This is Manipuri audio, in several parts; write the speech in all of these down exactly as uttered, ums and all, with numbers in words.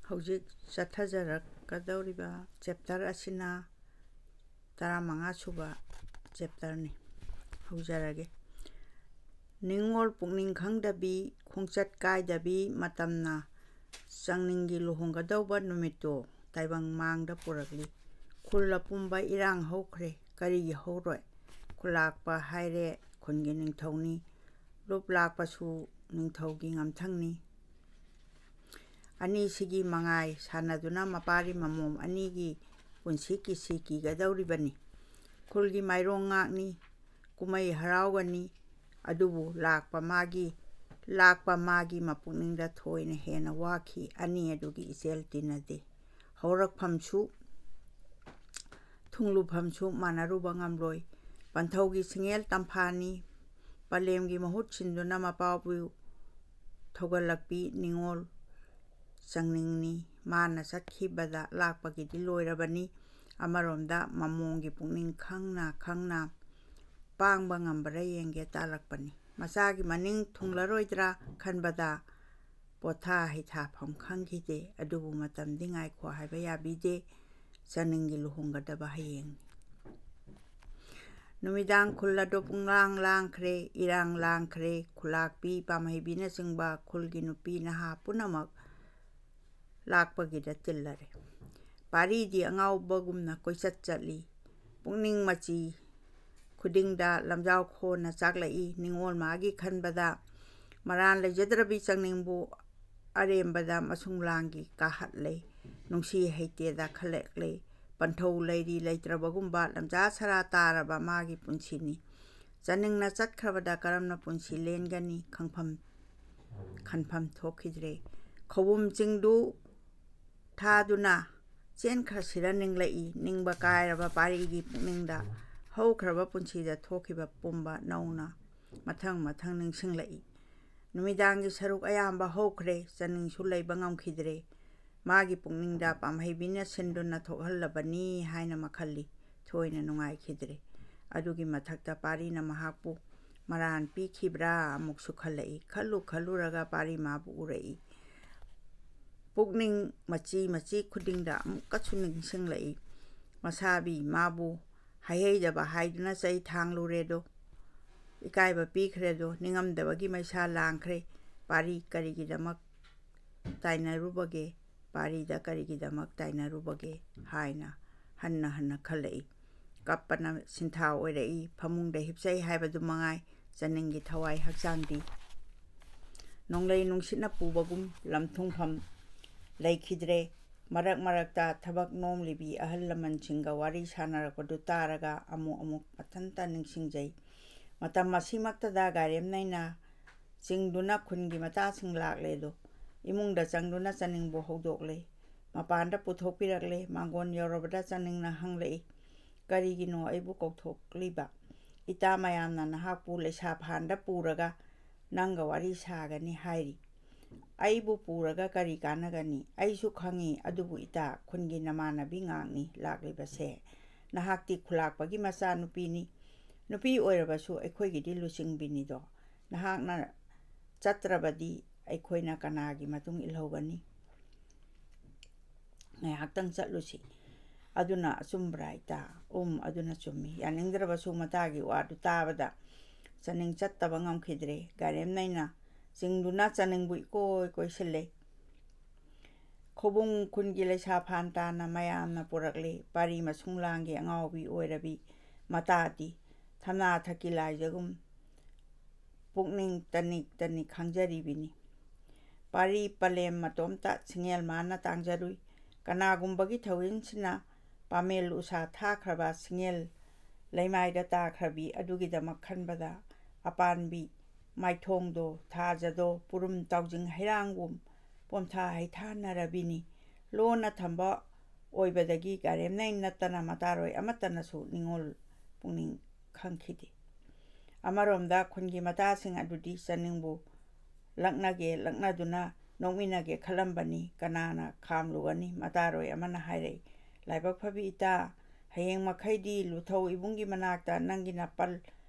ꯍꯧꯖꯤꯛ ꯆꯠꯊꯖꯔꯛꯀꯗꯧꯔꯤꯕ ꯆꯦꯞꯇꯔ ꯑꯁꯤꯅ ꯇꯔꯥꯃꯉꯥ ꯁꯨꯕ ꯆꯦꯞꯇꯔꯅꯤ꯫ ꯍꯧꯖꯔꯒꯦ꯫ ꯅꯤꯡꯉꯣꯜ ꯄꯨꯛꯅꯤꯡ ꯈꯪꯗꯕꯤ, ꯈꯣꯡꯆꯠ ꯀꯥꯏꯗꯕꯤ ꯃꯇꯝꯅ ꯆꯥꯡꯅꯤꯡꯒꯤ ꯂꯨꯍꯣꯡꯒꯗꯧꯕ ꯅꯨꯃꯤꯠꯇꯨ ꯇꯥꯏꯕꯪ ꯃꯥꯡꯗ ꯄꯨꯔꯛꯂꯤ꯫ ꯈꯨꯜ ꯑꯄꯨꯝꯕ ꯏꯔꯥꯡ ꯍꯧꯈ꯭ꯔꯦ꯫ ꯀꯔꯤꯒꯤ ꯍꯧꯔꯣꯏ? ꯈꯨꯂꯥꯛꯄ ꯍꯥꯏꯔꯦ ꯈꯨꯟꯒꯤ ꯅꯤꯡꯊꯧꯅꯤ꯫ ꯂꯨꯞ ꯂꯥꯛꯄꯁꯨ ꯅꯤꯡꯊꯧꯒꯤ ꯉꯝꯊꯪꯅꯤ꯫ ꯑꯅꯤꯁꯤꯒꯤ ꯃꯉꯥꯏ ꯁꯥꯟꯅꯗꯨꯅ ꯃꯄꯥꯔꯤ ꯃꯃꯣꯝ ꯑꯅꯤꯒꯤ ꯄꯨꯟꯁꯤ ꯀꯤꯁꯤ ꯀꯤꯒꯗꯧꯔꯤꯕꯅꯤ꯫ ꯈꯨꯜꯒꯤ ꯃꯥꯏꯔꯣꯡ ꯉꯥꯛꯅꯤ, ꯀꯨꯝꯍꯩ ꯍꯔꯥꯎꯒꯅꯤ, ꯑꯗꯨꯕꯨ ꯂꯥꯛꯄ ꯃꯥꯒꯤ, ꯂꯥꯛꯄ ꯃꯥꯒꯤ ꯃꯄꯨꯛꯅꯤꯡꯗ ꯊꯣꯏꯅ ꯍꯦꯟꯅ ꯋꯥꯈꯤ꯫ ꯑꯅꯤ ꯑꯗꯨꯒꯤ ꯏꯆꯦꯜ ꯇꯤꯟꯅꯗꯦ꯫ ꯍꯧꯔꯛꯐꯝꯁꯨ ꯊꯨꯡꯂꯨꯐꯝꯁꯨ ꯃꯥꯟꯅꯔꯨꯕ ꯉꯝꯂꯣꯏ꯫ ꯄꯟꯊꯧꯒꯤ ꯁꯤꯡꯉꯦꯜ ꯇꯝꯐꯥꯅꯤ꯫ ꯄꯂꯦꯝꯒꯤ ꯃꯍꯨꯠ ꯁꯤꯟꯗꯨꯅ ꯃꯄꯥꯕꯨ ꯊꯧꯒꯠꯂꯛꯄꯤ ꯅꯤꯡꯉꯣꯜ ꯆꯥꯡꯅꯤꯡꯅꯤ꯫ ꯃꯥꯅ ꯆꯠꯈꯤꯕꯗ ꯂꯥꯛꯄꯒꯤꯗꯤ ꯂꯣꯏꯔꯕꯅꯤ꯫ ꯑꯃꯔꯣꯝꯗ ꯃꯃꯣꯝꯒꯤ ꯄꯨꯛꯅꯤꯡ ꯈꯪꯅ ꯈꯪꯅ ꯄꯥꯡꯕ ꯉꯝꯕꯔꯥ ꯌꯦꯡꯒꯦ ꯇꯥꯜꯂꯛꯄꯅꯤ꯫ ꯃꯆꯥꯒꯤ ꯃꯅꯤꯡ ꯊꯨꯡꯂꯔꯣꯏꯗ꯭ꯔꯥ ꯈꯟꯕꯗ ꯄꯣꯊꯥ ꯍꯩꯊꯥꯐꯝ ꯈꯪꯈꯤꯗꯦ꯫ ꯑꯗꯨꯕꯨ ꯃꯇꯝꯗꯤ ꯉꯥꯏꯈꯣ ꯍꯥꯏꯕ ꯌꯥꯕꯤꯗꯦ꯫ ꯆꯥꯡꯅꯤꯡꯒꯤ ꯂꯨꯍꯣꯡꯒꯗꯕ ꯍꯌꯦꯡꯅꯤ꯫ ꯅꯨꯃꯤꯗꯥꯡ ꯈꯨꯜ ꯑꯗꯨ ꯄꯨꯡꯂꯥꯡ ꯂꯥꯡꯈ꯭ꯔꯦ, ꯏꯔꯥꯡ ꯂꯥꯡꯈ꯭ꯔꯦ꯫ ꯈꯨꯂꯥꯛꯄꯤ, ꯄꯥꯝꯍꯩꯕꯤꯅꯆꯤꯡꯕ ꯈꯨꯜꯒꯤ ꯅꯨꯄꯤ ꯅꯍꯥ ꯄꯨꯝꯅꯃꯛ ꯂꯥꯛꯄꯒꯤꯗ ꯇꯤꯜꯂꯔꯦ꯫ ꯄꯥꯔꯤꯗꯤ ꯑꯉꯥꯎꯕꯒꯨꯝꯅ ꯀꯣꯏꯆꯠ ꯆꯠꯂꯤ꯫ ꯄꯨꯛꯅꯤꯡ ꯃꯆꯤ ꯈꯨꯗꯤꯡꯗ ꯂꯝꯖꯥꯎ ꯈꯣꯟꯅ ꯆꯥꯛꯂꯛꯏ꯫ ꯅꯤꯡꯉꯣꯜ ꯃꯥꯒꯤ ꯈꯟꯕꯗ ꯃꯔꯥꯟ ꯂꯩꯖꯗ꯭ꯔꯕꯤ ꯆꯥꯡꯅꯤꯡꯕꯨ ꯑꯔꯦꯝꯕꯗ ꯃꯁꯨꯡ ꯂꯥꯡꯒꯤ ꯀꯥꯍꯠꯂꯦ꯫ ꯅꯨꯡꯁꯤ ꯍꯩꯇꯦꯗ ꯈꯜꯂꯛꯂꯦ꯫ ꯄꯟꯊꯧ ꯂꯩꯔꯤ ꯂꯩꯇ꯭ꯔꯕꯒꯨꯝꯕ ꯂꯝꯖꯥ ꯁꯔꯥ ꯇꯥꯔꯕ ꯃꯥꯒꯤ ꯄꯨꯟꯁꯤꯅꯤ꯫ ꯆꯥꯡꯅꯤꯡꯅ ꯆꯠꯈ꯭ꯔꯕꯗ ꯀꯔꯝꯅ ꯄꯨꯟꯁꯤ ꯂꯦꯟꯒꯅꯤ? ꯈꯪꯐꯝ, ꯈꯟꯐꯝ ꯊꯣꯛꯈꯤꯗ꯭ꯔꯦ꯫ ꯈꯧꯕꯨꯝ ꯆꯤꯡꯗꯨ ꯊꯥꯗꯨꯅ ꯆꯦꯟꯈ꯭ꯔꯁꯤꯔ ꯅꯤꯡꯂꯛꯏ꯫ ꯅꯤꯡꯕ ꯀꯥꯏꯔꯕ ꯄꯥꯔꯤꯒꯤ ꯄꯨꯛꯅꯤꯡꯗ ꯍꯧꯈ꯭ꯔꯕ ꯄꯨꯟꯁꯤꯗ ꯊꯣꯛꯈꯤꯕ ꯄꯨꯝꯕ ꯅꯧꯅ ꯃꯊꯪ ꯃꯊꯪ ꯅꯤꯡꯁꯤꯡꯂꯛꯏ꯫ ꯅꯨꯃꯤꯗꯥꯡꯒꯤ ꯁꯔꯨꯛ ꯑꯌꯥꯝꯕ ꯍꯧꯈ꯭ꯔꯦ꯫ ꯆꯥꯡꯅꯤꯡꯁꯨ ꯂꯩꯕ ꯉꯝꯈꯤꯗ꯭ꯔꯦ꯫ ꯃꯥꯒꯤ ꯄꯨꯛꯅꯤꯡꯗ ꯄꯥꯝꯍꯩꯕꯤꯅ ꯁꯤꯟꯗꯨꯅ ꯊꯣꯛꯍꯜꯂꯕꯅꯤ ꯍꯥꯏꯅ ꯃꯈꯜꯂꯤ꯫ ꯊꯣꯏꯅ ꯅꯨꯡꯉꯥꯏꯈꯤꯗ꯭ꯔꯦ꯫ ꯑꯗꯨꯒꯤ ꯃꯊꯛꯇ ꯄꯥꯔꯤꯅ ꯃꯍꯥꯛꯄꯨ ꯃꯔꯥꯟ ꯄꯤꯈꯤꯕ꯭ꯔꯥ ꯑꯃꯨꯛꯁꯨ ꯈꯜꯂꯛꯏ꯫ ꯈꯜꯂꯨ ꯈꯜꯂꯨꯔꯒ ꯄꯥꯔꯤ ꯃꯥꯕꯨ ꯎꯔꯛꯏ꯫ ꯄꯨꯛꯅꯤꯡ ꯃꯆꯤ ꯃꯆꯤ ꯈꯨꯗꯤꯡꯗ ꯑꯃꯨꯛꯀꯁꯨ ꯅꯤꯡꯁꯤꯡꯂꯛꯏ꯫ ꯃꯁꯥꯕꯤ ꯃꯥꯕꯨ ꯍꯥꯏꯍꯩꯗꯕ ꯍꯥꯏꯗꯨꯅ ꯆꯩ ꯊꯥꯡꯂꯨꯔꯦꯗꯣ, ꯏꯀꯥꯏꯕ ꯄꯤꯈ꯭ꯔꯦꯗꯣ, ꯅꯤꯡꯉꯝꯗꯕꯒꯤ ꯃꯩꯁꯥ ꯂꯥꯡꯈ꯭ꯔꯦ꯫ ꯄꯥꯔꯤ ꯀꯔꯤꯒꯤꯗꯃꯛ ꯇꯥꯏꯅꯔꯨꯕꯒꯦ? ꯄꯥꯔꯤꯗ ꯀꯔꯤꯒꯤꯗꯃꯛ ꯇꯥꯏꯅꯔꯨꯕꯒꯦ ꯍꯥꯏꯅ ꯍꯟꯅ ꯍꯟꯅ ꯈꯜꯂꯛꯏ꯫ ꯀꯞꯄꯅ ꯁꯤꯟꯊꯥ ꯑꯣꯏꯔꯛꯏ꯫ ꯐꯃꯨꯡꯗ ꯍꯤꯞꯆꯩ ꯍꯥꯏꯕꯗꯨ ꯃꯉꯥꯏ, ꯆꯅꯤꯡꯒꯤ ꯊꯋꯥꯏ ꯍꯛꯆꯥꯡꯗꯤ ꯅꯣꯡꯂꯩ ꯅꯨꯡꯁꯤꯠꯅ ꯄꯨꯕꯒꯨꯝ ꯂꯝꯊꯨꯡꯐꯝ ꯂꯩꯈꯤꯗ꯭ꯔꯦ꯫ ꯃꯔꯛ ꯃꯔꯛꯇ ꯊꯕꯛ ꯅꯣꯝꯂꯤꯕꯤ ꯑꯍꯜ ꯂꯃꯟꯁꯤꯡꯒ ꯋꯥꯔꯤ ꯁꯥꯟꯅꯔꯛꯄꯗꯨ ꯇꯥꯔꯒ ꯑꯃꯨꯛ ꯑꯃꯨꯛ ꯃꯊꯟꯇ ꯅꯤꯡꯁꯤꯡꯖꯩ꯫ ꯃꯇꯝ ꯑꯁꯤꯃꯛꯇꯗ ꯒꯥꯏꯔꯦꯝꯅꯩꯅ ꯆꯤꯡꯗꯨꯅ ꯈꯨꯟꯒꯤ ꯃꯆꯥꯁꯤꯡ ꯂꯥꯛꯂꯦꯗꯣ, ꯏꯃꯨꯡꯗ ꯆꯪꯗꯨꯅ ꯆꯅꯤꯡꯕꯨ ꯍꯧꯗꯣꯛꯂꯦ꯫ ꯃꯄꯥꯟꯗ ꯄꯨꯊꯣꯛꯄꯤꯔꯛꯂꯦ꯫ ꯃꯥꯡꯒꯣꯟ ꯌꯧꯔꯕꯗ ꯆꯅꯤꯡꯅ ꯍꯪꯂꯛꯏ, "ꯀꯔꯤꯒꯤꯅꯣ ꯑꯩꯕꯨ ꯀꯧꯊꯣꯛꯂꯤꯕ? ꯏꯇꯥ ꯃꯌꯥꯝꯅ ꯅꯍꯥꯛꯄꯨ ꯂꯩꯁꯥ ꯐꯥꯟꯗ ꯄꯨꯔꯒ ꯅꯪꯒ ꯋꯥꯔꯤ ꯁꯥꯒꯅꯤ ꯍꯥꯏꯔꯤ꯫ ꯑꯩꯕꯨ ꯄꯨꯔꯒ ꯀꯔꯤ ꯀꯥꯟꯅꯒꯅꯤ? ꯑꯩꯁꯨ ꯈꯪꯉꯤ, ꯑꯗꯨꯕꯨ ꯏꯇꯥ, ꯈꯨꯟꯒꯤ ꯅꯃꯥꯟꯅꯕꯤ ꯉꯥꯛꯅꯤ ꯂꯥꯛꯂꯤꯕꯁꯦ꯫ ꯅꯍꯥꯛꯇꯤ ꯈꯨꯂꯥꯛꯄꯒꯤ ꯃꯆꯥꯅꯨꯄꯤꯅꯤ꯫ ꯅꯨꯄꯤ ꯑꯣꯏꯔꯕꯁꯨ ꯑꯩꯈꯣꯏꯒꯤꯗꯤ ꯂꯨꯆꯤꯡꯕꯤꯅꯤꯗꯣ꯫ ꯅꯍꯥꯛꯅ ꯆꯠꯇ꯭ꯔꯕꯗꯤ ꯑꯩꯈꯣꯏꯅ ꯀꯅꯥꯒꯤ ꯃꯇꯨꯡ ꯏꯜꯍꯧꯒꯅꯤ? ꯉꯥꯏꯍꯥꯛꯇꯪ ꯆꯠꯂꯨꯁꯤ꯫ ꯑꯗꯨꯅ ꯑꯆꯨꯝꯕ꯭ꯔꯥ ꯏꯇꯥ?" "ꯎꯝ, ꯑꯗꯨꯅ ꯆꯨꯝꯃꯤ꯫" ꯌꯥꯅꯤꯡꯗ꯭ꯔꯕꯁꯨ ꯃꯇꯥꯒꯤ ꯋꯥꯗꯨ ꯇꯥꯕꯗ ꯆꯅꯤꯡ ꯆꯠꯇꯕ ꯉꯝꯈꯤꯗ꯭ꯔꯦ꯫ ꯒꯥꯏꯔꯦꯝꯅꯩꯅ ꯆꯤꯡꯗꯨꯅ ꯆꯅꯤꯡꯕꯨ ꯏꯀꯣꯏ ꯀꯣꯏꯁꯤꯜꯂꯦ꯫ ꯈꯧꯕꯨꯡ ꯈꯨꯟꯒꯤ ꯂꯩꯁꯥ ꯐꯥꯟ ꯇꯥꯅ ꯃꯌꯥꯝꯅ ꯄꯨꯔꯛꯂꯤ꯫ ꯄꯥꯔꯤ ꯃꯁꯨꯡ ꯂꯥꯡꯒꯤ ꯑꯉꯥꯎꯕꯤ ꯑꯣꯏꯔꯕꯤ ꯃꯇꯥꯗꯤ ꯊꯝꯅꯥ ꯊꯛꯀꯤ ꯂꯥꯏꯖꯒꯨꯝ ꯄꯨꯛꯅꯤꯡ ꯇꯅꯤꯛ ꯇꯅꯤꯛ ꯈꯥꯡꯖꯔꯤꯕꯤꯅꯤ꯫ ꯄꯥꯔꯤ ꯄꯂꯦꯝ ꯃꯇꯣꯝꯇ ꯁꯤꯡꯉꯦꯜ ꯃꯥꯅ ꯇꯥꯡꯖꯔꯨꯏ꯫ ꯀꯅꯥꯒꯨꯝꯕꯒꯤ ꯊꯧꯏꯟꯁꯤꯅ ꯄꯥꯃꯦꯜ ꯎꯁꯥ ꯊꯥꯈ꯭ꯔꯕ ꯁꯤꯡꯉꯦꯜ ꯂꯩꯃꯥꯏꯗ ꯇꯥꯈ꯭ꯔꯕꯤ ꯑꯗꯨꯒꯤꯗꯃꯛ ꯈꯟꯕꯗ ꯑꯄꯥꯟꯕꯤ ꯃꯥꯏꯊꯣꯡꯗꯣ, ꯊꯥꯖꯗꯣ ꯄꯨꯔꯨꯝ ꯇꯥꯎꯖꯤꯡ ꯍꯩꯔꯥꯡꯒꯨꯝ ꯄꯣꯝꯊꯥ ꯍꯩꯊꯥꯅꯔꯕꯤꯅꯤ꯫ ꯂꯣꯟꯅ ꯊꯝꯕ ꯑꯣꯏꯕꯗꯒꯤ ꯒꯥꯔꯦꯝꯅꯩ ꯅꯠꯇꯅ ꯃꯇꯥꯔꯣꯏ ꯑꯃꯠꯇꯅꯁꯨ ꯅꯤꯡꯉꯣꯜ ꯄꯨꯛꯅꯤꯡ ꯈꯪꯈꯤꯗꯦ꯫ ꯑꯃꯔꯣꯝꯗ ꯈꯨꯟꯒꯤ ꯃꯇꯥꯁꯤꯡ ꯑꯗꯨꯗꯤ ꯆꯅꯤꯡꯕꯨ ꯂꯛꯅꯒꯦ ꯂꯛꯅꯗꯨꯅ ꯅꯣꯛꯃꯤꯟꯅꯒꯦ ꯈꯜꯂꯝꯕꯅꯤ꯫ ꯀꯅꯥꯅ ꯈꯥꯝꯂꯨꯒꯅꯤ? ꯃꯇꯥꯔꯣꯏ ꯑꯃꯅ ꯍꯥꯏꯔꯛꯏ, "ꯂꯥꯏꯕꯛ ꯐꯕꯤ ꯏꯇꯥ, ꯍꯌꯦꯡ ꯃꯈꯩꯗꯤ ꯂꯨꯊꯧ ꯏꯕꯨꯡꯒꯤ ꯃꯅꯥꯛꯇ ꯅꯪꯒꯤ ꯅꯄꯜ,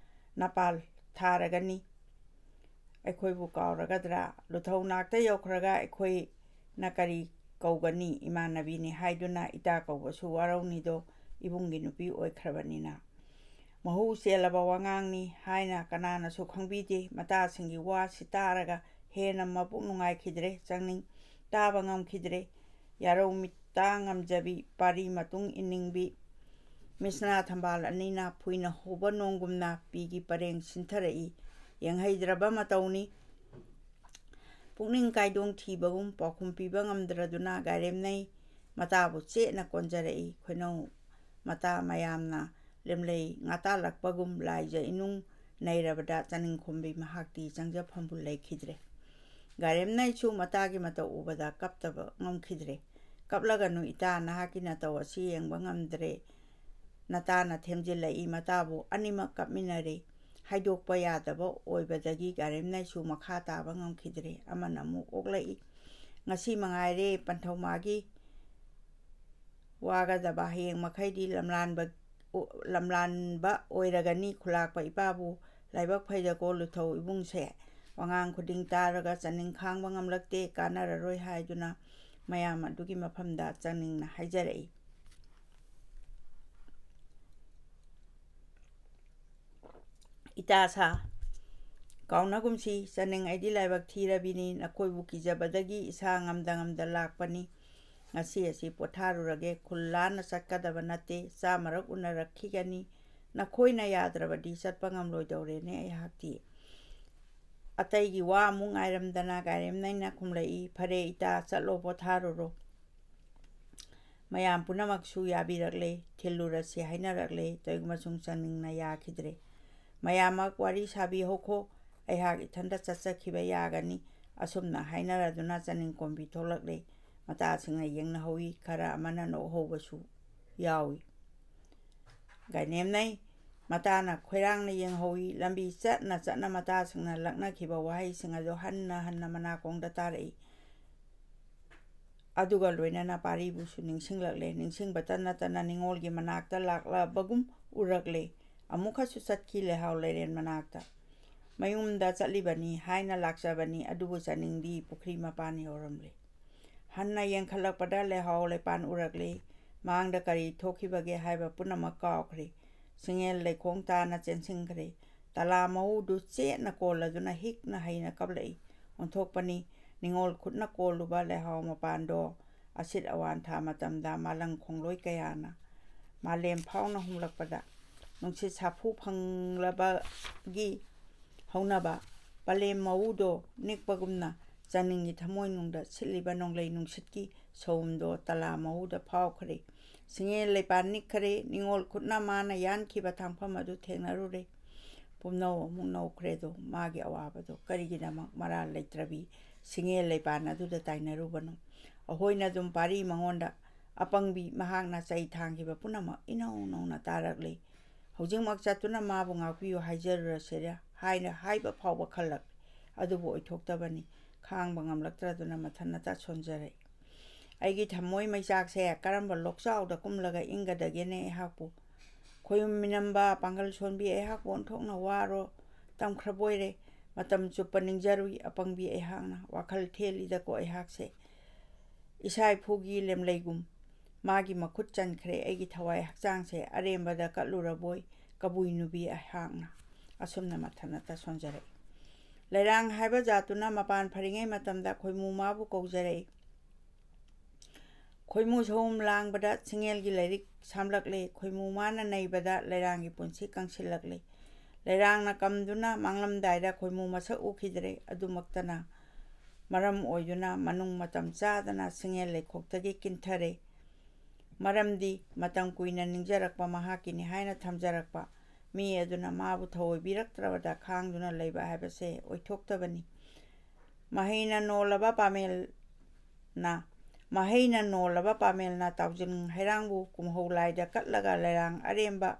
ꯅꯄꯥꯜ ꯊꯥꯔꯒꯅꯤ꯫ ꯑꯩꯈꯣꯏꯕꯨ ꯀꯥꯎꯔꯒꯗ꯭ꯔꯥ? ꯂꯨꯊꯧ ꯅꯥꯛꯇ ꯌꯧꯈ꯭ꯔꯒ ꯑꯩꯈꯣꯏ ꯅ ꯀꯔꯤ ꯀꯧꯒꯅꯤ? ꯏꯃꯥꯟꯅꯕꯤꯅꯤ ꯍꯥꯏꯗꯨꯅ ꯏꯇꯥ ꯀꯧꯕꯁꯨ ꯋꯥꯔꯧꯅꯤꯗꯣ, ꯏꯕꯨꯡꯒꯤ ꯅꯨꯄꯤ ꯑꯣꯏꯈ꯭ꯔꯕꯅꯤꯅ꯫ ꯃꯍꯨ ꯆꯦꯜꯂꯕ ꯋꯥꯉꯥꯡꯅꯤ ꯍꯥꯏꯅ ꯀꯅꯥꯅꯁꯨ ꯈꯪꯕꯤꯗꯦ꯫ ꯃꯇꯥꯁꯤꯡꯒꯤ ꯋꯥꯁꯤ ꯇꯥꯔꯒ ꯍꯦꯟꯅ ꯃꯄꯨꯛ ꯅꯨꯡꯉꯥꯏꯈꯤꯗ꯭ꯔꯦ꯫ ꯆꯪꯅꯤꯡ ꯇꯥꯕ ꯉꯝꯈꯤꯗ꯭ꯔꯦ꯫ ꯌꯥꯔꯧ ꯃꯤꯠꯇ ꯉꯝꯖꯕꯤ, ꯄꯥꯔꯤ ꯃꯇꯨꯡ ꯏꯟꯅꯤꯡꯕꯤ, ꯃꯤꯁꯅꯥ ꯊꯝꯕꯥꯜ ꯑꯅꯤꯅ ꯐꯨꯏꯅ ꯍꯧꯕ ꯅꯣꯡꯒꯨꯝꯅ ꯄꯤꯒꯤ ꯄꯔꯦꯡ ꯁꯤꯟꯊꯔꯛꯏ꯫ ꯌꯦꯡꯍꯩꯗ꯭ꯔꯕ ꯃꯇꯧꯅꯤ꯫ ꯄꯨꯛꯅꯤꯡ ꯀꯥꯏꯗꯣꯡ ꯊꯤꯕꯒꯨꯝ ꯄꯥꯎꯈꯨꯝ ꯄꯤꯕ ꯉꯝꯗ꯭ꯔꯗꯨꯅ ꯒꯥꯏꯔꯦꯝꯅꯩ ꯃꯇꯥꯕꯨ ꯆꯦꯠꯅ ꯀꯣꯟꯖꯔꯛꯏ꯫ ꯈꯣꯏꯅꯧ ꯃꯇꯥ ꯃꯌꯥꯝꯅ ꯂꯦꯝꯂꯩ ꯉꯥꯇꯥꯜꯂꯛꯄꯒꯨꯝ ꯂꯥꯏꯖ ꯏꯅꯨꯡ ꯅꯩꯔꯕꯗ ꯆꯅꯤꯡꯈꯣꯝꯕꯤ ꯃꯍꯥꯛꯇꯤ ꯆꯪꯖꯐꯝꯕꯨ ꯂꯩꯈꯤꯗ꯭ꯔꯦ꯫ ꯒꯥꯏꯔꯦꯝꯅꯩꯁꯨ ꯃꯇꯥꯒꯤ ꯃꯇꯧ ꯎꯕꯗ ꯀꯞꯇꯕ ꯉꯝꯈꯤꯗ꯭ꯔꯦ꯫ "ꯀꯞꯂꯒꯅꯨ ꯏꯇꯥ, ꯅꯍꯥꯛꯀꯤ ꯅꯇꯧ ꯑꯁꯤ ꯌꯦꯡꯕ ꯉꯝꯗ꯭ꯔꯦ꯫ ꯅꯇꯥꯅ ꯊꯦꯝꯖꯤꯜꯂꯛꯏ, ꯃꯇꯥꯕꯨ ꯑꯅꯤꯃꯛ ꯀꯞꯃꯤꯟꯅꯔꯦ"꯫ ꯍꯥꯏꯗꯣꯛꯄ ꯌꯥꯗꯕ ꯑꯣꯏꯕꯗꯒꯤ ꯒꯥꯏꯔꯦꯝꯅꯩꯁꯨ ꯃꯈꯥ ꯇꯥꯕ ꯉꯝꯈꯤꯗ꯭ꯔꯦ꯫ ꯑꯃꯅ ꯑꯃꯨꯛ ꯑꯣꯛꯂꯛꯏ꯫ "ꯉꯁꯤ ꯃꯉꯥꯏꯔꯦ ꯄꯟꯊꯧꯃꯥꯒꯤ ꯋꯥꯒꯗꯕ, ꯍꯌꯦꯡ ꯃꯈꯩꯗꯤ ꯂꯝꯂꯥꯟꯕ, ꯂꯝꯂꯥꯟꯕ ꯑꯣꯏꯔꯒꯅꯤ꯫ ꯈꯨꯂꯥꯛꯄ ꯏꯄꯥꯕꯨ ꯂꯥꯏꯕꯛ ꯐꯩꯗꯀꯣ ꯂꯨꯊꯧ ꯏꯕꯨꯡꯁꯦ"꯫ ꯋꯥꯉꯥꯡ ꯈꯨꯗꯤꯡ ꯇꯥꯔꯒ ꯆꯅꯤꯡ ꯈꯥꯡꯕ ꯉꯝꯂꯛꯇꯦ, ꯀꯥꯟꯅꯔꯔꯣꯏ ꯍꯥꯏꯗꯨꯅ ꯃꯌꯥꯝ ꯑꯗꯨꯒꯤ ꯃꯐꯝꯗ ꯆꯅꯤꯡꯅ ꯍꯥꯏꯖꯔꯛꯏ꯫ "ꯏꯇꯥ ꯁꯥ, ꯀꯥꯎꯅꯒꯨꯝꯁꯤ, ꯆꯅꯤꯡ ꯑꯩꯗꯤ ꯂꯥꯏꯕꯛ ꯊꯤꯔꯕꯤꯅꯤ꯫ ꯅꯈꯣꯏꯕꯨ ꯀꯤꯖꯕꯗꯒꯤ ꯏꯁꯥ ꯉꯝꯗ ꯉꯝꯗ ꯂꯥꯛꯄꯅꯤ꯫ ꯉꯁꯤ ꯑꯁꯤ ꯄꯣꯊꯥꯔꯨꯔꯒꯦ, ꯈꯨꯜ ꯂꯥꯟꯅ ꯆꯠꯀꯗꯕ ꯅꯠꯇꯦ, ꯆꯥꯃꯔꯛ ꯎꯅꯔꯛꯈꯤꯒꯅꯤ꯫ ꯅꯈꯣꯏꯅ ꯌꯥꯗ꯭ꯔꯕꯗꯤ ꯆꯠꯄ ꯉꯝꯂꯣꯏꯗꯧꯔꯦꯅꯦ ꯑꯩꯍꯥꯛꯇꯤ"꯫ ꯑꯇꯩꯒꯤ ꯋꯥ ꯑꯃꯨꯛ ꯉꯥꯏꯔꯝꯗꯅ ꯒꯥꯏꯔꯦꯝꯅꯩꯅ ꯈꯨꯝꯂꯛꯏ, "ꯐꯔꯦ ꯏꯇꯥ, ꯆꯠꯂꯣ, ꯄꯣꯊꯥꯔꯨꯔꯣ"꯫ ꯃꯌꯥꯝ ꯄꯨꯝꯅꯃꯛꯁꯨ ꯌꯥꯕꯤꯔꯛꯂꯦ꯫ ꯊꯤꯜꯂꯨꯔꯁꯤ ꯍꯥꯏꯅꯔꯛꯂꯦ꯫ ꯇꯣꯏꯒꯨꯝꯕꯁꯨꯡ ꯆꯅꯤꯡꯅ ꯌꯥꯈꯤꯗ꯭ꯔꯦ꯫ "ꯃꯌꯥꯝꯃꯛ ꯋꯥꯔꯤ ꯁꯥꯕꯤꯍꯧꯈꯣ, ꯑꯩꯍꯥꯛ ꯏꯊꯟꯇ ꯆꯠꯆꯈꯤꯕ ꯌꯥꯒꯅꯤ"꯫ ꯑꯁꯨꯝꯅ ꯍꯥꯏꯅꯔꯗꯨꯅ ꯆꯅꯤꯡ ꯀꯣꯝꯕꯤ ꯊꯣꯛꯂꯛꯂꯦ꯫ ꯃꯇꯥꯁꯤꯡꯅ ꯌꯦꯡꯅꯍꯧꯏ, ꯈꯔ ꯑꯃꯅ ꯅꯣꯛꯍꯧꯕꯁꯨ ꯌꯥꯎꯏ꯫ ꯒꯥꯏꯅꯦꯝꯅꯩ ꯃꯇꯥꯅ ꯈꯣꯏꯔꯥꯡꯅ ꯌꯦꯡꯍꯧꯏ꯫ ꯂꯝꯕꯤ ꯆꯠꯅ ꯆꯠꯅ ꯃꯇꯥꯁꯤꯡꯅ ꯂꯛꯅꯈꯤꯕ ꯋꯥꯍꯩꯁꯤꯡ ꯑꯗꯨ ꯍꯟꯅ ꯍꯟꯅ ꯃꯅꯥꯀꯣꯡꯗ ꯇꯥꯔꯛꯏ꯫ ꯑꯗꯨꯒ ꯂꯣꯏꯅꯅ ꯄꯥꯔꯤꯕꯨꯁꯨ ꯅꯤꯡꯁꯤꯡꯂꯛꯂꯦ꯫ ꯅꯤꯡꯁꯤꯡꯕꯇ ꯅꯠꯇꯅ ꯅꯤꯡꯉꯣꯜꯒꯤ ꯃꯅꯥꯛꯇ ꯂꯥꯛꯂꯕꯒꯨꯝ ꯎꯔꯛꯂꯦ꯫ ꯑꯃꯨꯛꯀꯁꯨ ꯆꯠꯈꯤ ꯂꯩꯍꯥꯎ ꯂꯩꯔꯦꯟ ꯃꯅꯥꯛꯇ꯫ ꯃꯌꯨꯝꯗ ꯆꯠꯂꯤꯕꯅꯤ ꯍꯥꯏꯅ ꯂꯥꯛꯆꯕꯅꯤ, ꯑꯗꯨꯕꯨ ꯆꯥꯅꯤꯡꯗꯤ ꯄꯨꯈ꯭ꯔꯤ ꯃꯄꯥꯟ ꯌꯧꯔꯝꯂꯦ꯫ ꯍꯟꯅ ꯌꯦꯡꯈꯠꯂꯛꯄꯗ ꯂꯩꯍꯥꯎ ꯂꯩꯄꯥꯟ ꯎꯔꯛꯂꯤ꯫ ꯃꯥꯡꯗ ꯀꯔꯤ ꯊꯣꯛꯈꯤꯕꯒꯦ ꯍꯥꯏꯕ ꯄꯨꯝꯅꯃꯛ ꯀꯥꯎꯈ꯭ꯔꯦ꯫ ꯁꯤꯡꯉꯦꯜ ꯂꯩꯈꯣꯡ ꯇꯥꯅ ꯆꯦꯟꯁꯤꯟꯈ꯭ꯔꯦ꯫ ꯇꯂꯥ ꯃꯎꯗꯨ ꯆꯦꯠꯅ ꯀꯣꯜꯂꯗꯨꯅ ꯍꯤꯛꯅ ꯍꯩꯅ ꯀꯞꯂꯛꯏ꯫ ꯑꯣꯟꯊꯣꯛꯄꯅꯤ, ꯅꯤꯡꯉꯣꯜ ꯈꯨꯠꯅ ꯀꯣꯜꯂꯨꯕ ꯂꯩꯍꯥꯎ ꯃꯄꯥꯟꯗꯣ ꯑꯁꯤꯠ ꯑꯋꯥꯟ ꯊꯥ ꯃꯇꯝꯗ ꯃꯥꯂꯪ ꯈꯣꯡꯂꯣꯏ ꯀꯌꯥꯅ ꯃꯥꯂꯦꯝ ꯐꯥꯎꯅ ꯍꯨꯝꯂꯛꯄꯗ, ꯅꯨꯡꯁꯤꯠ ꯁꯥꯐꯨ ꯐꯪꯂꯕꯒꯤ ꯍꯧꯅꯕ ꯄꯂꯦꯝ ꯃꯎꯗꯣ ꯅꯤꯛꯄꯒꯨꯝꯅ ꯆꯥꯅꯤꯡꯒꯤ ꯊꯃꯣꯏꯅꯨꯡꯗ ꯁꯤꯠꯂꯤꯕ ꯅꯣꯡꯂꯩ ꯅꯨꯡꯁꯤꯠꯀꯤ ꯁꯧꯝꯗꯣ ꯇꯂꯥ ꯃꯎꯗ ꯐꯥꯎꯈ꯭ꯔꯦ꯫ ꯁꯤꯡꯉꯦꯜ ꯂꯩꯄꯥꯟ ꯅꯤꯛꯈ꯭ꯔꯦ꯫ ꯅꯤꯡꯉꯣꯜ ꯈꯨꯠꯅ ꯃꯥꯅ ꯌꯥꯟꯈꯤꯕ ꯊꯥꯡꯐꯝ ꯑꯗꯨ ꯊꯦꯡꯅꯔꯨꯔꯦ꯫ ꯄꯨꯝꯅꯧ ꯑꯃꯨꯛ ꯅꯧꯈ꯭ꯔꯦꯗꯣ꯫ ꯃꯥꯒꯤ ꯑꯋꯥꯕꯗꯣ ꯀꯔꯤꯒꯤꯗꯃꯛ ꯃꯔꯥꯜ ꯂꯩꯇ꯭ꯔꯕꯤ ꯁꯤꯡꯉꯦꯜ ꯂꯩꯄꯥꯟ ꯑꯗꯨꯗ ꯇꯥꯏꯅꯔꯨꯕꯅꯣ? ꯑꯍꯣꯏꯅ ꯑꯗꯨꯝ ꯄꯥꯔꯤ ꯃꯉꯣꯟꯗ ꯑꯄꯪꯕꯤ ꯃꯍꯥꯛꯅ ꯆꯩ ꯊꯥꯡꯈꯤꯕ ꯄꯨꯝꯅꯃꯛ ꯏꯅꯧ ꯅꯧꯅ ꯇꯥꯔꯛꯂꯤ꯫ ꯍꯧꯖꯤꯛꯃꯛ ꯆꯠꯇꯨꯅ ꯃꯥꯕꯨ ꯉꯥꯛꯄꯤꯌꯨ ꯍꯥꯏꯖꯔꯨꯔꯁꯤꯔꯥ ꯍꯥꯏꯅ ꯍꯥꯏꯕ ꯐꯥꯎꯕ ꯈꯜꯂꯛꯂꯤ꯫ ꯑꯗꯨꯕꯨ ꯑꯣꯏꯊꯣꯛꯇꯕꯅꯤ꯫ ꯈꯥꯡꯕ ꯉꯝꯂꯛꯇ꯭ꯔꯗꯨꯅ ꯃꯊꯟꯅꯇ ꯁꯣꯟꯖꯔꯛꯏ꯫ ꯑꯩꯒꯤ ꯊꯃꯣꯏ ꯃꯩꯆꯥꯛꯁꯦ ꯀꯔꯝꯕ ꯂꯣꯛꯆꯥꯎꯗ ꯀꯨꯝꯂꯒ ꯏꯪꯒꯗꯒꯦꯅꯦ ꯑꯩꯍꯥꯛꯄꯨ? ꯈꯣꯏꯃꯤꯅꯝꯕ ꯄꯥꯡꯒꯜ ꯁꯣꯟꯕꯤ ꯑꯩꯍꯥꯛꯄꯨ ꯑꯣꯟꯊꯣꯛꯅ ꯋꯥꯔꯣ ꯇꯝꯈ꯭ꯔꯕꯣꯏꯔꯦ꯫ ꯃꯇꯝ ꯆꯨꯞꯄ ꯅꯤꯡꯖꯔꯨꯏ ꯑꯄꯪꯕꯤ ꯑꯩꯍꯥꯛꯅ꯫ ꯋꯥꯈꯜ ꯊꯦꯜꯂꯤꯗꯀꯣ ꯑꯩꯍꯥꯛꯁꯦ꯫ ꯏꯁꯥ ꯏꯐꯨꯒꯤ ꯂꯦꯝꯂꯩꯒꯨꯝ ꯃꯥꯒꯤ ꯃꯈꯨꯠ ꯆꯟꯈ꯭ꯔꯦ꯫ ꯑꯩꯒꯤ ꯊꯋꯥꯏ ꯍꯛꯆꯥꯡꯁꯦ ꯑꯔꯦꯝꯕꯗ ꯀꯠꯂꯨꯔꯕꯣꯏ ꯀꯕꯨꯏ ꯅꯨꯄꯤ ꯑꯩꯍꯥꯛꯅ꯫ ꯑꯁꯨꯝꯅ ꯃꯊꯟꯇ ꯁꯣꯟꯖꯔꯛꯏ꯫ ꯂꯩꯔꯥꯡ ꯍꯥꯏꯕ ꯖꯥꯠꯇꯨꯅ ꯃꯄꯥꯟ ꯐꯔꯤꯉꯩ ꯃꯇꯝꯗ ꯈꯣꯏꯃꯨ ꯃꯥꯕꯨ ꯀꯧꯖꯔꯛꯏ꯫ ꯈꯣꯏꯃꯨ ꯁꯍꯨꯝ ꯂꯥꯡꯕꯗ ꯁꯤꯡꯉꯦꯜꯒꯤ ꯂꯥꯏꯔꯤꯛ ꯁꯥꯝꯂꯛꯂꯦ꯫ ꯈꯣꯏꯃꯨ ꯃꯥꯅ ꯅꯩꯕꯗ ꯂꯩꯔꯥꯡꯒꯤ ꯄꯨꯟꯁꯤ ꯀꯪꯁꯤꯜꯂꯛꯂꯦ꯫ ꯂꯩꯔꯥꯡꯅ ꯀꯝꯗꯨꯅ ꯃꯥꯡꯂꯝꯗꯥꯏꯗ ꯈꯣꯏꯃꯨ ꯃꯁꯛ ꯎꯈꯤꯗ꯭ꯔꯦ꯫ ꯑꯗꯨꯃꯛꯇꯅ ꯃꯔꯝ ꯑꯣꯏꯗꯨꯅ ꯃꯅꯨꯡ ꯃꯇꯝ ꯆꯥꯗꯅ ꯁꯤꯡꯉꯦꯜ ꯂꯩꯈꯣꯛꯇꯒꯤ ꯀꯤꯟꯊꯔꯦ꯫ ꯃꯔꯝꯗꯤ ꯃꯇꯝ ꯀꯨꯏꯅ ꯅꯤꯡꯖꯔꯛꯄ ꯃꯍꯥꯛꯀꯤꯅꯤ ꯍꯥꯏꯅ ꯊꯝꯖꯔꯛꯄ ꯃꯤ ꯑꯗꯨꯅ ꯃꯥꯕꯨ ꯊꯑꯣꯏꯕꯤꯔꯛꯇ꯭ꯔꯕꯗ ꯈꯥꯡꯗꯨꯅ ꯂꯩꯕ ꯍꯥꯏꯕꯁꯦ ꯑꯣꯏꯊꯣꯛꯇꯕꯅꯤ꯫ ꯃꯍꯩꯅ ꯅꯣꯜꯂꯕ ꯄꯥꯃꯦꯜꯅ, ꯃꯍꯩꯅ ꯅꯣꯜꯂꯕ ꯄꯥꯃꯦꯜꯅ ꯇꯥꯎꯖꯤꯟ ꯍꯩꯔꯥꯡꯕꯨ ꯀꯨꯝꯍꯧ ꯂꯥꯏꯗ ꯀꯠꯂꯒ ꯂꯩꯔꯥꯡ ꯑꯔꯦꯝꯕ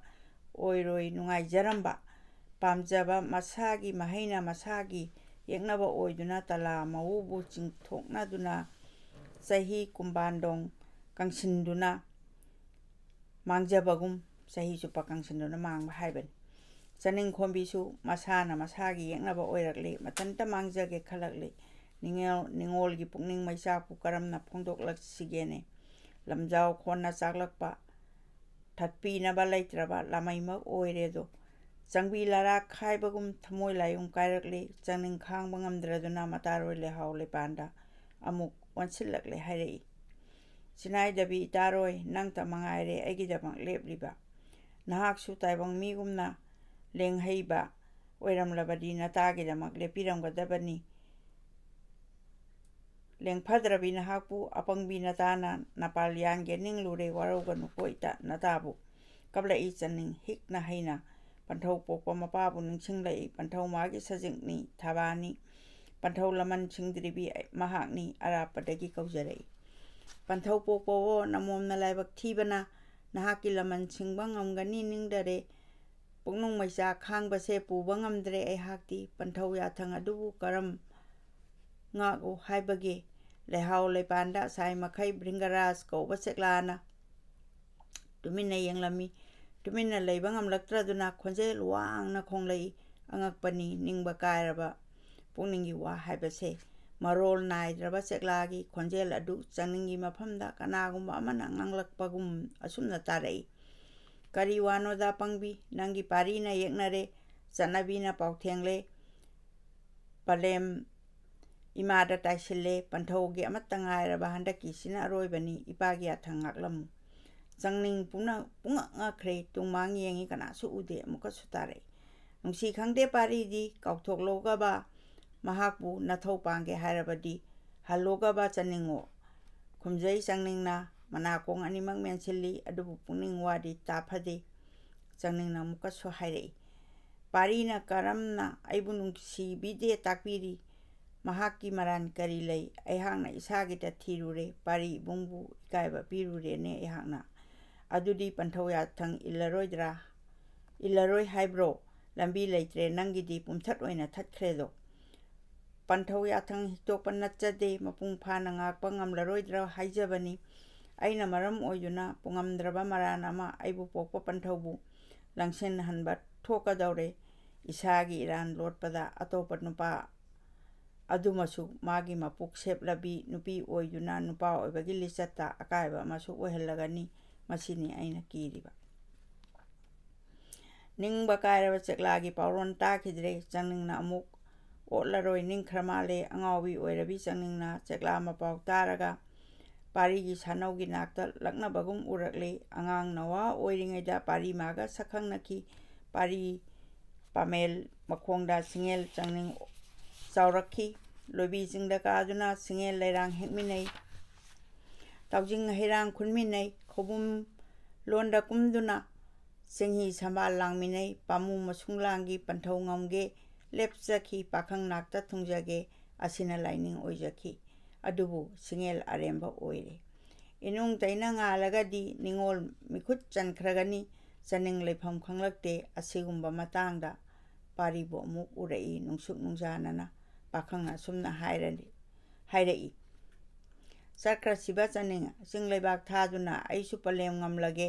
ꯑꯣꯏꯔꯣꯏ ꯅꯨꯡꯉꯥꯏꯖꯔꯝꯕ꯫ ꯄꯥꯝꯖꯕ ꯃꯁꯥꯒꯤ ꯃꯍꯩꯅ ꯃꯁꯥꯒꯤ ꯌꯦꯛꯅꯕ ꯑꯣꯏꯗꯨꯅ ꯇꯂꯥ ꯃꯎꯕꯨ ꯆꯤꯡꯊꯣꯛꯅꯗꯨꯅ ꯆꯍꯤ ꯀꯨꯝꯕꯥꯟꯗꯣꯡ ꯀꯪꯁꯤꯟꯗꯨꯅ ꯃꯥꯡꯖꯕꯒꯨꯝ ꯆꯍꯤ ꯆꯨꯞꯄ ꯀꯪꯁꯤꯟꯗꯨꯅ ꯃꯥꯡꯕ ꯍꯥꯏꯕꯅꯤ꯫ ꯆꯅꯤꯡꯈꯣꯝꯕꯤꯁꯨ ꯃꯁꯥꯅ ꯃꯁꯥꯒꯤ ꯌꯦꯛꯅꯕ ꯑꯣꯏꯔꯛꯂꯤ꯫ ꯃꯊꯟꯇ ꯃꯥꯡꯖꯒꯦ ꯈꯜꯂꯛꯂꯤ꯫ ꯅꯤꯡꯉꯣꯜ ꯅꯤꯡꯉꯣꯜꯒꯤ ꯄꯨꯛꯅꯤꯡ ꯃꯩꯆꯥꯛꯄꯨ ꯀꯔꯝꯅ ꯐꯣꯡꯗꯣꯛꯂꯛꯁꯤꯒꯦꯅꯦ? ꯂꯝꯖꯥꯎ ꯈꯣꯟꯅ ꯆꯥꯛꯂꯛꯄ ꯊꯠꯄꯤꯅꯕ ꯂꯩꯇ꯭ꯔꯕ ꯂꯥꯃꯩꯃꯛ ꯑꯣꯏꯔꯦꯗꯣ꯫ ꯆꯪꯕꯤ ꯂꯔꯥꯛ ꯈꯥꯏꯕꯒꯨꯝ ꯊꯃꯣꯏ ꯂꯥꯏꯌꯨꯡ ꯀꯥꯏꯔꯛꯂꯦ꯫ ꯆꯪꯅꯤꯡ ꯈꯥꯡꯕ ꯉꯝꯗ꯭ꯔꯗꯨꯅ ꯃꯇꯥꯔꯣꯏ ꯂꯩꯍꯥꯎ ꯂꯩꯄꯥꯟꯗ ꯑꯃꯨꯛ ꯑꯣꯟꯁꯤꯜꯂꯛꯂꯦ ꯍꯥꯏꯔꯛꯏ꯫ "ꯆꯤꯅꯥꯏꯗꯕꯤ ꯏꯇꯥꯔꯣꯏ, ꯅꯪꯇ ꯃꯉꯥꯏꯔꯦ ꯑꯩꯒꯤꯗꯃꯛ ꯂꯦꯞꯂꯤꯕ꯫ ꯅꯍꯥꯛꯁꯨ ꯇꯥꯏꯕꯪ ꯃꯤꯒꯨꯝꯅ ꯂꯦꯡꯍꯩꯕ ꯑꯣꯏꯔꯝꯂꯕꯗꯤ ꯅꯇꯥꯒꯤꯗꯃꯛ ꯂꯦꯞꯄꯤꯔꯝꯒꯗꯕꯅꯤ꯫ ꯂꯦꯡꯐꯗ꯭ꯔꯕꯤ ꯅꯍꯥꯛꯄꯨ ꯑꯄꯪꯕꯤ ꯅꯇꯥꯅ ꯅꯄꯥꯜ ꯌꯥꯟꯒꯦ ꯅꯤꯡꯂꯨꯔꯦ꯫ ꯋꯥꯔꯧꯒꯅꯨꯀꯣ ꯏꯇꯥ, ꯅꯇꯥꯕꯨ"꯫ ꯀꯞꯂꯛꯏ ꯆꯪꯅꯤꯡ ꯍꯤꯛꯅ ꯍꯩꯅ꯫ ꯄꯟꯊꯧ ꯄꯣꯛꯄ ꯃꯄꯥꯕꯨ ꯅꯤꯡꯁꯤꯡꯂꯛꯏ꯫ ꯄꯟꯊꯧ ꯃꯥꯒꯤ ꯁꯖꯤꯛꯅꯤ, ꯊꯕꯥꯅꯤ꯫ ꯄꯟꯊꯧ ꯂꯃꯟ ꯁꯤꯡꯗ꯭ꯔꯤꯕꯤ ꯃꯍꯥꯛꯅꯤ, ꯑꯔꯥꯞꯄꯗꯒꯤ ꯀꯧꯖꯔꯛꯏ꯫ "ꯄꯟꯊꯧ ꯄꯣꯛꯄꯋꯣ, ꯅꯃꯣꯝꯅ ꯂꯥꯏꯕꯛ ꯊꯤꯕꯅ ꯅꯍꯥꯛꯀꯤ ꯂꯃꯟ ꯁꯤꯡꯕ ꯉꯝꯒꯅꯤ ꯅꯤꯡꯗꯔꯦ꯫ ꯄꯨꯛꯅꯨꯡ ꯃꯩꯆꯥ ꯈꯥꯡꯕꯁꯦ ꯄꯨꯕ ꯉꯝꯗ꯭ꯔꯦ ꯑꯩꯍꯥꯛꯇꯤ꯫ ꯄꯟꯊꯧ ꯌꯥꯊꯪ ꯑꯗꯨꯕꯨ ꯀꯔꯝ ꯉꯥꯛꯎ ꯍꯥꯏꯕꯒꯦ?" ꯂꯩꯍꯥꯎ ꯂꯩꯄꯥꯟꯗ ꯁꯥꯏ ꯃꯈꯩ ꯚ꯭ꯔꯤꯡꯒꯔꯥꯖ ꯀꯧꯕ ꯆꯦꯛꯂꯥꯅ ꯇꯨꯃꯤꯟꯅ ꯌꯦꯡꯂꯝꯃꯤ꯫ ꯇꯨꯃꯤꯟꯅ ꯂꯩꯕ ꯉꯝꯂꯛꯇ꯭ꯔꯗꯨꯅ ꯈꯣꯟꯖꯦꯜ ꯋꯥꯡꯅ ꯈꯣꯡꯂꯛꯏ꯫ ꯑꯉꯛꯄꯅꯤ, ꯅꯤꯡꯕ ꯀꯥꯏꯔꯕ ꯄꯨꯛꯅꯤꯡꯒꯤ ꯋꯥ ꯍꯥꯏꯕꯁꯦ꯫ ꯃꯔꯣꯜ ꯅꯥꯏꯗ꯭ꯔꯕ ꯆꯦꯛꯂꯥꯒꯤ ꯈꯣꯟꯖꯦꯜ ꯑꯗꯨ ꯆꯪꯅꯤꯡꯒꯤ ꯃꯐꯝꯗ ꯀꯅꯥꯒꯨꯝꯕ ꯑꯃꯅ ꯉꯥꯡꯂꯛꯄꯒꯨꯝ ꯑꯁꯨꯝꯅ ꯇꯥꯔꯛꯏ: "ꯀꯔꯤ ꯋꯥꯅꯣꯗ ꯄꯪꯕꯤ? ꯅꯪꯒꯤ ꯄꯥꯔꯤꯅ ꯌꯦꯛꯅꯔꯦ, ꯆꯠꯅꯕꯤꯅ ꯄꯥꯎꯊꯦꯡꯂꯦ, ꯄꯂꯦꯝ ꯏꯃꯥꯗ ꯇꯥꯏꯁꯤꯜꯂꯦ꯫ ꯄꯟꯊꯧꯒꯤ ꯑꯃꯠꯇ ꯉꯥꯏꯔꯕ ꯍꯟꯗꯛꯀꯤꯁꯤꯅ ꯑꯔꯣꯏꯕꯅꯤ꯫ ꯏꯄꯥꯒꯤ ꯌꯥꯊꯪ ꯉꯥꯛꯂꯝꯃꯨ"꯫ ꯆꯪꯅꯤꯡ ꯄꯨꯡꯉꯛ ꯄꯨꯡꯉꯛ ꯉꯛꯈ꯭ꯔꯦ꯫ ꯇꯨꯡꯃꯥꯡ ꯌꯦꯡꯉꯤ, ꯀꯅꯥꯁꯨ ꯎꯗꯦ꯫ ꯑꯃꯨꯛꯀꯁꯨ ꯇꯥꯔꯛꯏ: "ꯅꯨꯡꯁꯤ ꯈꯪꯗꯦ ꯄꯥꯔꯤꯗꯤ, ꯀꯥꯎꯊꯣꯛꯂꯣꯒꯕ ꯃꯍꯥꯛꯄꯨ ꯅꯊꯧ ꯄꯥꯡꯒꯦ ꯍꯥꯏꯔꯕꯗꯤ꯫ ꯍꯜꯂꯣꯒꯕ ꯆꯪꯅꯤꯡꯉꯣ"꯫ ꯈꯨꯝꯖꯩ ꯆꯪꯅꯤꯡꯅ, ꯃꯅꯥꯀꯣꯡ ꯑꯅꯤꯃꯛ ꯃꯦꯟꯁꯤꯜꯂꯤ, ꯑꯗꯨꯕꯨ ꯄꯨꯛꯅꯤꯡ ꯋꯥꯗꯤ ꯇꯥꯐꯗꯦ꯫ ꯆꯪꯅꯤꯡꯅ ꯑꯃꯨꯛꯀꯁꯨ ꯍꯥꯏꯔꯛꯏ: "ꯄꯥꯔꯤꯅ ꯀꯔꯝꯅ ꯑꯩꯕꯨ ꯅꯨꯡꯁꯤꯕꯤꯗꯦ ꯇꯥꯛꯄꯤꯔꯤ? ꯃꯍꯥꯛꯀꯤ ꯃꯔꯥꯟ ꯀꯔꯤ ꯂꯩ? ꯑꯩꯍꯥꯛꯅ ꯏꯁꯥꯒꯤꯗ ꯊꯤꯔꯨꯔꯦ, ꯄꯥꯔꯤ ꯏꯕꯨꯡꯕꯨ ꯏꯀꯥꯏꯕ ꯄꯤꯔꯨꯔꯦꯅꯦ ꯑꯩꯍꯥꯛꯅ꯫ ꯑꯗꯨꯗꯤ ꯄꯟꯊꯧ ꯌꯥꯊꯪ ꯏꯜꯂꯔꯣꯏꯗ꯭ꯔꯥ? ꯏꯜꯂꯔꯣꯏ ꯍꯥꯏꯕ꯭ꯔꯣ? ꯂꯝꯕꯤ ꯂꯩꯇ꯭ꯔꯦ, ꯅꯪꯒꯤꯗꯤ ꯄꯨꯝꯊꯠ ꯑꯣꯏꯅ ꯊꯠꯈ꯭ꯔꯦꯗꯣ"꯫ "ꯄꯟꯊꯧ ꯌꯥꯊꯪ ꯍꯤꯛꯇꯣꯛꯄ ꯅꯠꯆꯗꯦ, ꯃꯄꯨꯡ ꯐꯥꯅ ꯉꯥꯛꯄ ꯉꯝꯂꯔꯣꯏꯗ꯭ꯔꯥ ꯍꯥꯏꯖꯕꯅꯤ꯫ ꯑꯩꯅ ꯃꯔꯝ ꯑꯣꯏꯗꯨꯅ ꯄꯨꯉꯝꯗ꯭ꯔꯕ ꯃꯔꯥꯟ ꯑꯃ ꯑꯩꯕꯨ ꯄꯣꯛꯄ ꯄꯟꯊꯧꯕꯨ ꯂꯪꯁꯤꯟꯍꯟꯕ ꯊꯣꯛꯀꯗꯧꯔꯦ꯫ ꯏꯁꯥꯒꯤ ꯏꯔꯥꯟ ꯂꯣꯠꯄꯗ ꯑꯇꯣꯞꯄ ꯅꯨꯄꯥ ꯑꯗꯨꯃꯁꯨ ꯃꯥꯒꯤ ꯃꯄꯨꯛ ꯁꯦꯞꯂꯕꯤ ꯅꯨꯄꯤ ꯑꯣꯏꯗꯨꯅ ꯅꯨꯄꯥ ꯑꯣꯏꯕꯒꯤ ꯂꯤꯆꯠꯇ ꯑꯀꯥꯏꯕ ꯑꯃꯁꯨ ꯑꯣꯏꯍꯜꯂꯒꯅꯤ꯫ ꯃꯁꯤꯅꯤ ꯑꯩꯅ ꯀꯤꯔꯤꯕ꯫ ꯅꯤꯡꯕ ꯀꯥꯏꯔꯕ ꯆꯦꯛꯂꯥꯒꯤ ꯄꯥꯎꯔꯣꯟ ꯇꯥꯈꯤꯗ꯭ꯔꯦ꯫ ꯆꯪꯅꯤꯡꯅ ꯑꯃꯨꯛ ꯑꯣꯠꯂꯔꯣꯏ ꯅꯤꯡꯈ꯭ꯔ ꯃꯥꯜꯂꯦ꯫ ꯑꯉꯥꯎꯕꯤ ꯑꯣꯏꯔꯕꯤ ꯆꯪꯅꯤꯡꯅ ꯆꯦꯛꯂꯥ ꯃꯄꯥꯎ ꯇꯥꯔꯒ ꯄꯥꯔꯤꯒꯤ ꯁꯥꯅꯧꯒꯤ ꯅꯥꯛꯇ ꯂꯛꯅꯕꯒꯨꯝ ꯎꯔꯛꯂꯦ꯫ ꯑꯉꯥꯡ ꯅꯋꯥ ꯑꯣꯏꯔꯤꯉꯩꯗ ꯄꯥꯔꯤ ꯃꯥꯒ ꯁꯛꯈꯪꯅꯈꯤ꯫ ꯄꯥꯔꯤ ꯄꯥꯃꯦꯜ ꯃꯈꯣꯡꯗ ꯁꯤꯡꯉꯦꯜ ꯆꯪꯅꯤꯡ ꯆꯥꯎꯔꯛꯈꯤ꯫ ꯂꯣꯏꯕꯤ ꯆꯤꯡꯗ ꯀꯥꯗꯨꯅ ꯁꯤꯡꯉꯦꯜ ꯂꯩꯔꯥꯡ ꯍꯦꯛꯃꯤꯟꯅꯩ꯫ ꯇꯥꯎꯖꯤꯡ ꯍꯩꯔꯥꯡ ꯈꯨꯟꯃꯤꯟꯅꯩ꯫ ꯈꯧꯕꯨꯝ ꯂꯣꯟꯗ ꯀꯨꯝꯗꯨꯅ ꯆꯤꯡꯍꯤ ꯁꯝꯕꯥꯜ ꯂꯥꯡꯃꯤꯟꯅꯩ꯫ ꯄꯥꯃꯨ ꯃꯁꯨꯡ ꯂꯥꯡꯒꯤ ꯄꯟꯊꯧ ꯉꯝꯒꯦ ꯂꯦꯞꯆꯈꯤ꯫ ꯄꯥꯈꯪ ꯅꯥꯛꯇ ꯊꯨꯡꯖꯒꯦ ꯑꯁꯤꯅ ꯂꯥꯏꯅꯤꯡ ꯑꯣꯏꯖꯈꯤ꯫ ꯑꯗꯨꯕꯨ ꯁꯤꯡꯉꯦꯜ ꯑꯔꯦꯝꯕ ꯑꯣꯏꯔꯦ꯫ ꯏꯅꯨꯡ ꯇꯩꯅ ꯉꯥꯜꯂꯒꯗꯤ ꯅꯤꯉꯣꯜ ꯃꯤꯈꯨꯠ ꯆꯟꯈ꯭ꯔꯒꯅꯤ꯫ ꯆꯅꯤꯡ ꯂꯩꯐꯝ ꯈꯪꯂꯛꯇꯦ꯫ ꯑꯁꯤꯒꯨꯝꯕ ꯃꯇꯥꯡꯗ ꯄꯥꯔꯤꯕꯨ ꯑꯃꯨꯛ ꯎꯔꯛꯏ꯫ ꯅꯨꯡꯁꯨꯛ ꯅꯨꯡꯖꯥꯅꯅ ꯄꯥꯈꯪꯅ ꯑꯁꯨꯝꯅ ꯍꯥꯏꯔꯅꯤ, ꯍꯥꯏꯔꯛꯏ꯫ ꯆꯠꯈ꯭ꯔꯁꯤꯕ ꯆꯅꯤꯡ, ꯆꯤꯡ ꯂꯩꯕꯥꯛ ꯊꯥꯗꯨꯅ ꯑꯩꯁꯨ ꯄꯂꯦꯝ ꯉꯝꯂꯒꯦ꯫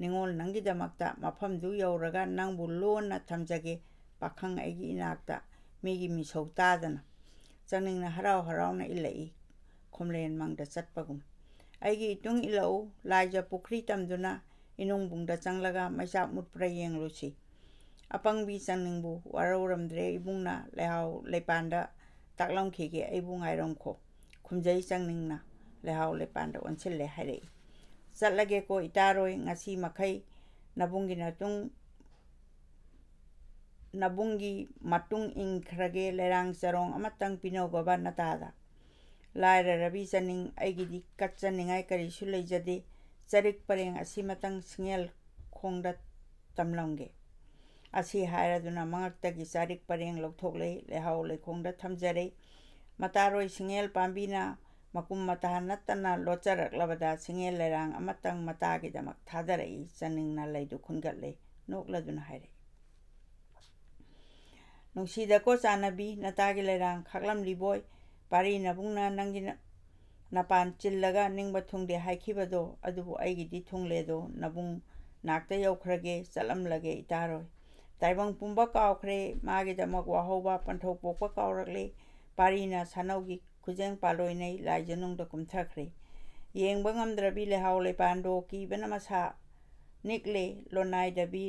ꯅꯤꯉꯣꯜ ꯅꯪꯒꯤꯗꯃꯛꯇ ꯃꯐꯝꯗꯨ ꯌꯧꯔꯒ ꯅꯪꯕꯨ ꯂꯣꯟꯅ ꯊꯝꯖꯒꯦ꯫ ꯄꯥꯈꯪ ꯑꯩꯒꯤ ꯏꯅꯥꯛꯇ ꯃꯤꯒꯤ ꯃꯤꯁꯧ ꯇꯥꯗꯅ꯫ ꯆꯪꯅꯤꯡꯅ ꯍꯔꯥꯎ ꯍꯔꯥꯎꯅ ꯏꯜꯂꯛꯏ꯫ ꯈꯣꯝꯂꯦꯟ ꯃꯪꯗ ꯆꯠꯄꯒꯨꯝ꯫ ꯑꯩꯒꯤ ꯏꯇꯨꯡ ꯏꯜꯂꯛꯎ꯫ ꯂꯥꯏꯖ ꯄꯨꯈ꯭ꯔꯤ ꯇꯝꯗꯨꯅ ꯏꯅꯨꯡꯕꯨꯡꯗ ꯆꯪꯂꯒ ꯃꯩꯆꯥꯛ ꯃꯨꯠꯄ꯭ꯔꯥ ꯌꯦꯡꯂꯨꯁꯤ꯫ ꯑꯄꯪꯕꯤ ꯆꯪꯅꯤꯡꯕꯨ ꯋꯥꯔꯧꯔꯝꯗ꯭ꯔꯦ ꯏꯕꯨꯡꯅ ꯂꯩꯍꯥꯎ ꯂꯩꯄꯥꯟꯗ ꯇꯥꯛꯂꯝꯈꯤꯒꯦ꯫ ꯑꯩꯕꯨ ꯉꯥꯏꯔꯝꯈꯣ꯫ ꯈꯨꯝꯖꯩ ꯆꯪꯅꯤꯡꯅ ꯂꯩꯍꯥꯎ ꯂꯩꯄꯥꯟꯗ ꯑꯣꯟꯁꯤꯜꯂꯦ ꯍꯥꯏꯔꯛꯏ꯫ ꯆꯠꯂꯒꯦꯀꯣ ꯏꯇꯥꯔꯣꯏ꯫ ꯉꯁꯤ ꯃꯈꯩ ꯅꯕꯨꯡꯒꯤ ꯅꯇꯨꯡ ꯅꯕꯨꯡꯒꯤ ꯃꯇꯨꯡ ꯏꯟꯈ꯭ꯔꯒꯦ꯫ ꯂꯩꯔꯥꯡ ꯆꯔꯣꯡ ꯑꯃꯇꯪ ꯄꯤꯅꯧꯕꯕ ꯅꯇꯥꯗ꯫ ꯂꯥꯏꯔꯔꯕꯤ ꯆꯅꯤꯡ, ꯑꯩꯒꯤꯗꯤ ꯀꯠꯆꯅꯤꯡꯉꯥꯏ ꯀꯔꯤꯁꯨ ꯂꯩꯖꯗꯦ꯫ ꯆꯔꯤꯛ ꯄꯔꯦꯡ ꯑꯁꯤꯃꯇꯪ ꯁꯤꯡꯉꯦꯜ ꯈꯣꯡꯗ ꯇꯝꯂꯝꯒꯦ꯫ ꯑꯁꯤ ꯍꯥꯏꯔꯗꯨꯅ ꯃꯉꯛꯇꯒꯤ ꯆꯥꯔꯤꯛ ꯄꯔꯦꯡ ꯂꯧꯊꯣꯛꯂꯦ꯫ ꯂꯩꯍꯥꯎ ꯂꯩꯈꯣꯡꯗ ꯊꯝꯖꯔꯦ꯫ ꯃꯇꯥꯔꯣꯏ ꯁꯤꯡꯉꯦꯜ ꯄꯥꯝꯕꯤꯅ ꯃꯀꯨꯝ ꯃꯇꯥ ꯅꯠꯇꯅ ꯂꯣꯠꯆꯔꯛꯂꯕꯗ ꯁꯤꯡꯉꯦꯜ ꯂꯩꯔꯥꯡ ꯑꯃꯇꯪ ꯃꯇꯥꯒꯤꯗꯃꯛ ꯊꯥꯗꯔꯛꯏ꯫ ꯆꯅꯤꯡꯅ ꯂꯩꯗꯨ ꯈꯨꯟꯒꯠꯂꯦ꯫ ꯅꯣꯛꯂꯗꯨꯅ ꯍꯥꯏꯔꯛꯏ꯫ ꯅꯨꯡꯁꯤꯗꯀꯣ ꯆꯥꯟꯅꯕꯤ, ꯅꯇꯥꯒꯤ ꯂꯩꯔꯥꯡ ꯈꯥꯛꯂꯝꯂꯤꯕꯣꯏ꯫ ꯄꯥꯔꯤ ꯅꯕꯨꯡꯅ ꯅꯪꯒꯤ ꯅ-, ꯅꯄꯥꯟ ꯆꯤꯜꯂꯒ ꯅꯤꯡꯕ ꯊꯨꯡꯗꯦ ꯍꯥꯏꯈꯤꯕꯗꯣ, ꯑꯗꯨꯕꯨ ꯑꯩꯒꯤꯗꯤ ꯊꯨꯡꯂꯦꯗꯣ꯫ ꯅꯕꯨꯡ ꯅꯥꯛꯇ ꯌꯧꯈ꯭ꯔꯒꯦ, ꯆꯠꯂꯝꯂꯒꯦ ꯏꯇꯥꯔꯣꯏ꯫ ꯇꯥꯏꯕꯪ ꯄꯨꯝꯕ ꯀꯥꯎꯈ꯭ꯔꯦ, ꯃꯥꯒꯤꯗꯃꯛ ꯋꯥꯍꯧꯕ ꯄꯟꯊꯧ ꯄꯣꯛꯄ ꯀꯥꯎꯔꯛꯂꯦ꯫ ꯋꯥꯔꯤꯅ ꯁꯥꯅꯧꯒꯤ ꯈꯨꯖꯦꯡ ꯄꯥꯜꯂꯣꯏꯅꯩ ꯂꯥꯏꯖꯅꯨꯡꯗ ꯀꯨꯝꯊꯈ꯭ꯔꯦ꯫ ꯌꯦꯡꯕ ꯉꯝꯗ꯭ꯔꯕꯤ ꯂꯩꯍꯥꯎ ꯂꯩꯄꯥꯟꯗꯣ ꯀꯤꯕꯅ ꯃꯁꯥ ꯅꯤꯛꯂꯦ꯫ ꯂꯣꯟꯅꯥꯏꯗꯕꯤ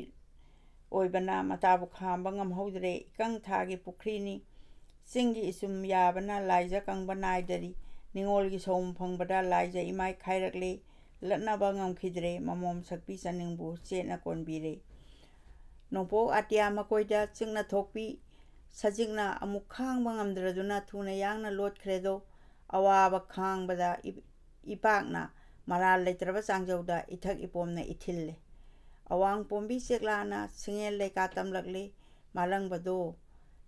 ꯑꯣꯏꯕꯅ ꯃꯇꯥꯕꯨ ꯈꯥꯝꯕ ꯉꯝꯍꯧꯗ꯭ꯔꯦ꯫ ꯏꯀꯪ ꯊꯥꯒꯤ ꯄꯨꯈ꯭ꯔꯤꯅꯤ꯫ ꯆꯤꯡꯒꯤ ꯏꯆꯨꯝ ꯌꯥꯕꯅ ꯂꯥꯏꯖ ꯀꯪꯕ ꯅꯥꯏꯗꯔꯤ꯫ ꯅꯤꯉꯣꯜꯒꯤ ꯁꯑꯣꯝ ꯐꯪꯕꯗ ꯂꯥꯏꯖ ꯏꯃꯥꯏ ꯈꯥꯏꯔꯛꯂꯦ꯫ ꯂꯠꯅꯕ ꯉꯝꯈꯤꯗ꯭ꯔꯦ꯫ ꯃꯃꯣꯝ ꯁꯛꯄꯤ ꯆꯥꯅꯤꯡꯕꯨ ꯆꯦꯠꯅ ꯀꯣꯟꯕꯤꯔꯦ꯫ ꯅꯣꯡꯄꯣꯛ ꯑꯇꯤꯌꯥ ꯃꯀꯣꯏꯗ ꯆꯤꯛꯅ ꯊꯣꯛꯄꯤ ꯁꯖꯤꯛꯅ ꯑꯃꯨꯛ ꯈꯥꯡꯕ ꯉꯝꯗ꯭ꯔꯗꯨꯅ ꯊꯨꯅ ꯌꯥꯡꯅ ꯂꯣꯠꯈ꯭ꯔꯦꯗꯣ꯫ ꯑꯋꯥꯕ ꯈꯥꯡꯕꯗ ꯏ-, ꯏꯄꯥꯛꯅ ꯃꯔꯥꯜ ꯂꯩꯇ꯭ꯔꯕ ꯆꯥꯡꯖꯧꯗ ꯏꯊꯛ ꯏꯄꯣꯝꯅ ꯏꯊꯤꯜꯂꯦ꯫ ꯑꯋꯥꯡ ꯄꯣꯝꯕꯤ ꯆꯦꯛꯂꯥꯅ ꯁꯤꯡꯉꯦꯜ ꯂꯩꯀꯥ ꯇꯝꯂꯛꯂꯦ꯫ ꯃꯥꯂꯪꯕꯗꯣ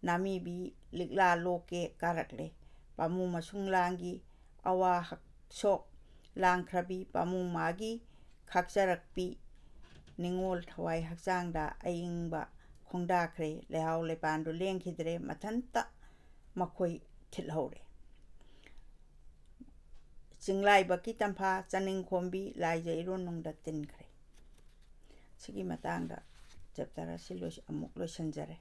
ꯅꯥꯃꯤꯕꯤ ꯂꯤꯛꯂꯥ ꯂꯣꯛꯀꯦ ꯀꯥꯔꯛꯂꯦ꯫ ꯄꯥꯃꯨ ꯃꯁꯨꯡ ꯂꯥꯡꯒꯤ ꯑꯋꯥ ꯍꯛꯁꯣꯛ ꯂꯥꯡꯈ꯭ꯔꯕꯤ ꯄꯥꯃꯨ ꯃꯥꯒꯤ ꯈꯥꯛꯆꯔꯛꯄꯤ ꯅꯤꯉꯣꯜ ꯊꯋꯥꯏ ꯍꯛꯆꯥꯡꯗ ꯑꯏꯪꯕ ꯈꯣꯡꯗꯥꯈ꯭ꯔꯦ꯫ ꯂꯩꯍꯥꯎ ꯂꯩꯄꯥꯟꯗꯨ ꯂꯦꯡꯈꯤꯗ꯭ꯔꯦ꯫ ꯃꯊꯟꯇ ꯃꯈꯣꯏ ꯊꯤꯠꯍꯧꯔꯦ꯫ ꯆꯤꯡꯂꯥꯏꯕꯛꯀꯤ ꯇꯝꯐꯥ ꯆꯥꯅꯤꯡꯈꯣꯝꯕꯤ ꯂꯥꯏꯖ ꯏꯔꯣꯟꯅꯨꯡꯗ ꯇꯤꯟꯈ꯭ꯔꯦ꯫ ꯁꯤꯒꯤ ꯃꯇꯥꯡꯗ ꯆꯦꯞꯇꯔ ꯑꯁꯤ ꯂꯣꯏꯁ-, ꯑꯃꯨꯛ ꯂꯣꯏꯁꯤꯟꯖꯔꯦ꯫